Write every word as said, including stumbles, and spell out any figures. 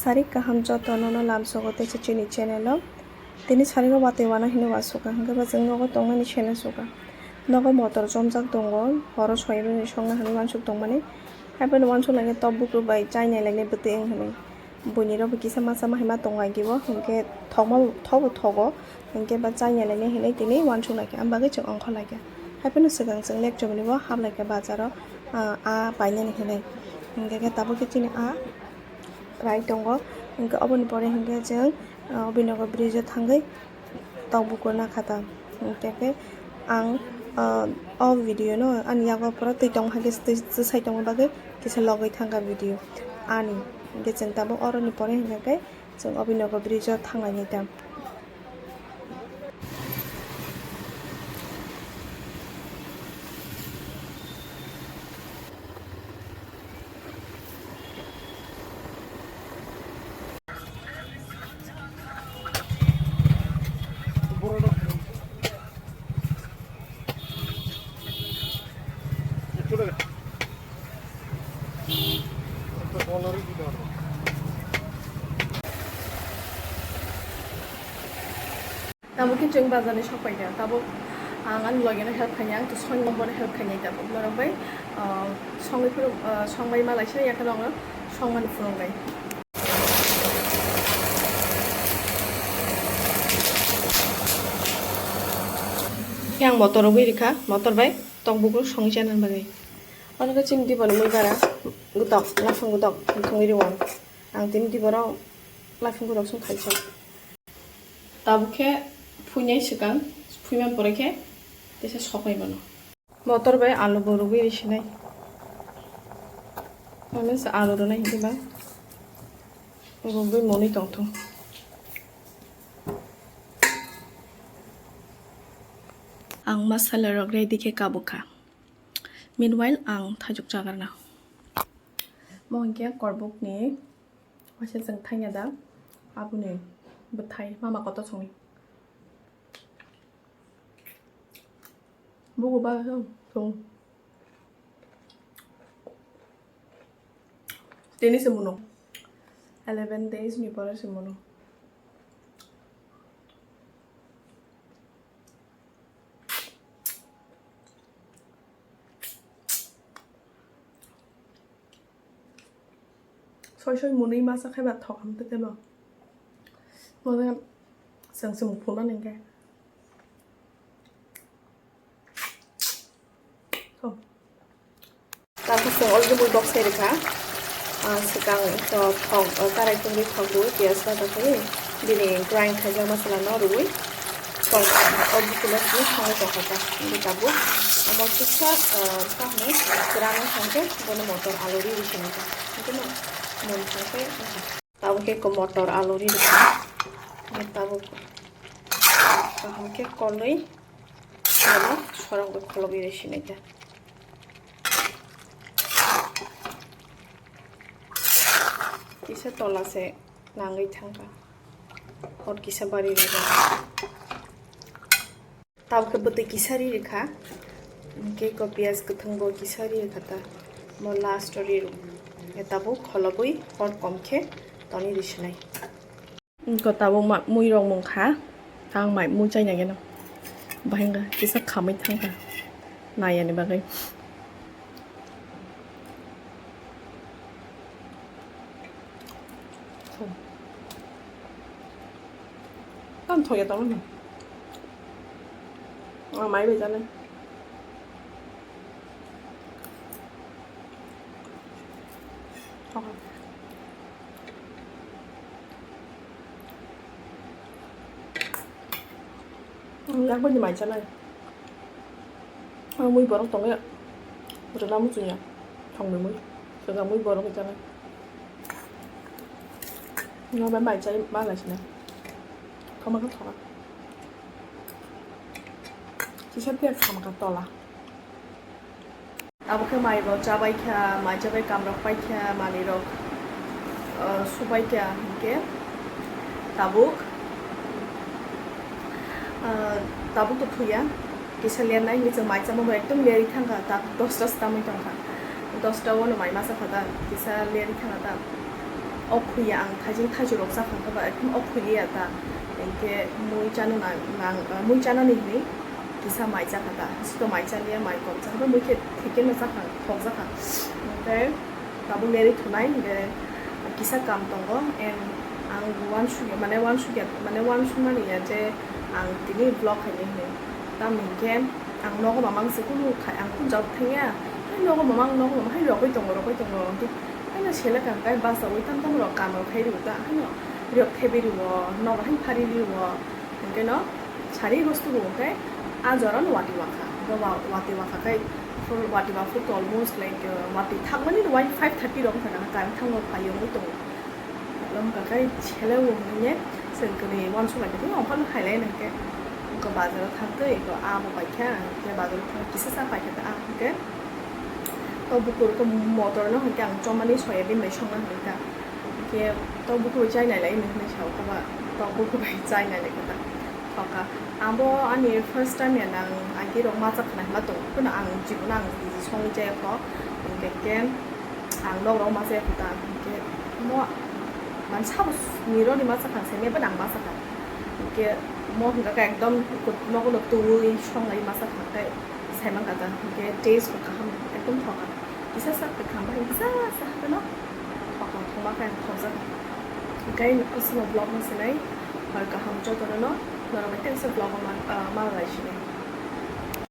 Sarik kaham joto nono lamsogo teisa chini channel o. Tini sarik o watwi wana hinwi wasukha, hwnkhe bo chwng nogo tongnani sene sukha. Nogo motor chomjak tongo, horo soyabini songna hinwi wansuk tongmani. Haiphano wansuk lainai tok bukruk bai chainai lainai bwtwi wng hinwi. Buini rok bo kisa masa ma hinma tongo agi bo, hwnkhe thokma bo, thok bo thogo, hwnkhe ba chainai lainai hinwi tini wansuk laikha, ang bagwi chwng ongkhor laikha. Haiphano swkang chwng lekchomani bo hap laikha bazaro, ah, a painani hinwi. Hwnkhe khe tabuk khe chini a rai tongo, hwnkhe oboni pore hwnkhe chwng, ah, Obinogo bridge o thangwi tok bukur nakha ta. Hwnkhe khe ang, ah, o video no ani yago pura twi tong hai khe twi, twi sai tongma bagwi kisa logwi thangkha video ani. Hwnkhe chwng tabuk oroni pore hwnkhe khe chwng Obinogo bridge o thanglainai ta. Tabuk khe chwng bazar ni sok paikha, tabuk ang ani logi no help khainai, ang to songwi bono help khainai, tabuk norok bai, ah, songwi phuru, ah, songbai malaisa, yakhe norok no songmani phunuknai. Khe ang motor rwgwi rikha, motor bai tok bukur songwi chana bagwi. Ono khe chini diboni mui bara gwdok, laphang gwdok thwngwi rwo. Ang tini diboro laphang gwdok song khaisa. Tabuk khe phuinai swkang, phuima pore khe teisa soknai bono. Motor bai alu bo rwgwi risinai. Mane se alu rwnai hinkhe ba rwgwi monwi tongthung. Ang masala rok ready khe kabukha. Meanwhile, ang thaichuk chagarna. Mo hinkhe korbukni waisa chwng thaina da aboni bwthai mama kotor songni. Bugo ba song. Tini se muno. Eleven days ni pore se muno. Soi soi mwnwi masa khe ba thok ham tei tebo. Mane chwng se muk phunuknani hinkhe. Thok. Tabuk chwng o jumui bok sai rwkha. Ah, swkang to thok, ah, karai tungwi thok rwui piyaj baja khe bini grind khaijak masala no rwui thok o bukulo sini thangwi tongkha ta. Hwnkhe tabuk omo kisa, ah, kahmwi kwran wng thangkhe bono motor alu rwi rwsini ta. Hwnkhe no mon thangkhe wngkha. Tabuk khe motor alu rwi rwkha. Tabuk kaham khe kolwi bono sorok bai kholobwi rwsini ta. Kisa tola se nangwi thangkha. Hor kisa bari rwjak. Tabuk khe bwtwi kisa ri rwkha. Hinkhe ko piyaj kwthwng bo kisa ri rwkha ta. Mo last o ri rw. Tabuk kholobwi hor kom khe toni risinai. Ko tabuk ma mui rok mung kha. Tang mai mui chai nai geno. Bahai wngkha kisa khamwi thangkha. Nai yani bagwi. Tam thoya tong. Mai bai jani. Ang yakbai ni mai chanai. Ang mui borok tongya. Rwna muchungya. Thongni mui. Swkang mui borok ni chanai. Nobe mai chai ma lai sinai. Thoma khe thoma. Kisa tia thoma khe tola. Abo khe mai rok chabai kha, mai chabai kam rok pai kha, manwi rok, ah, subai kha hinkhe tabuk, ah, tabuk to thuya, kisa lernai hinwi chwng mai chama bo ekdom lerwi thangkha, ta dosta se tamwi tongkha, dosta o no mai masa kha ta, kisa lerwi thangkha ta, Okhuya ang thaijing thaijurok chakhang khe ba ekdom okhuya ta. Hinkhe mui chano nang, nang, mui chanani hinwi kisa mai chakha ta. Sito mai chaliya, mai kom chakha, mui khe thikeno chakhang, thok jakha. Hinkhe tabuk leri thunai, hinkhe kisa kam tongo, and ang uansukya, mane uansukya, mane uansukmani ya je ang tini vlog khainai hinwi. Tamni hinkhe ang nogo mamang se kunu khai, ang kunu jat thangya. Hai nogo mamang, nogo mamang, hai rogwi tongo, rogwi tongo, hinkhe haino selek ang kai basawi tam tam rok kam rok khai rw ta, haino riyok thebi rwo, nogo hai phari rwo, hinkhe no sari bostu bo hinkhe a jora no wati wakha, hinkhe wa-, wati wakha khai, full wati wakha almost like, uh, wati thakmani wai five thirty rok wngkha na, time thango phai wngwi tongo. Lom kakai sele wngwi ne chwng kwnwi uansuk lai khe, okhorno khailai nang khe, wngkha bazaro thang twi, abo bai kha, hinkhe bazaro thang kisa cha pai kha ta, ah, hinkhe. To bukur khe motor no hinkhe ang chomani soyabin bai songna hinwi ta. Hinkhe to bukur bai chai nai lai hinwi sao khe ba, to bukur bai chai nai lai khe ta. Thoka. Abo ani first time ya nang agi rok macha khna hima tong. Phano ang jibono ang niji songwi chaya kho. Hinkhe khe ang nok rok macha ya kho ta. Hinkhe mo man sabo nironi macha kha se me ban ang macha kha. Hinkhe mo hinkha khe ekdom nogo no twiwi songlai macha kha khe. Saiman kata, hinkhe taste bo kaham, ekdom thoka. Kisa sa kaham bai kisa sa hwnkhe no thokma thokma khe ang thokjak. Hinkhe aswkno vlog no sinai, hoi kaham jotono no, norok bai tei kisa vlog o ma, ah, ma lai sinai.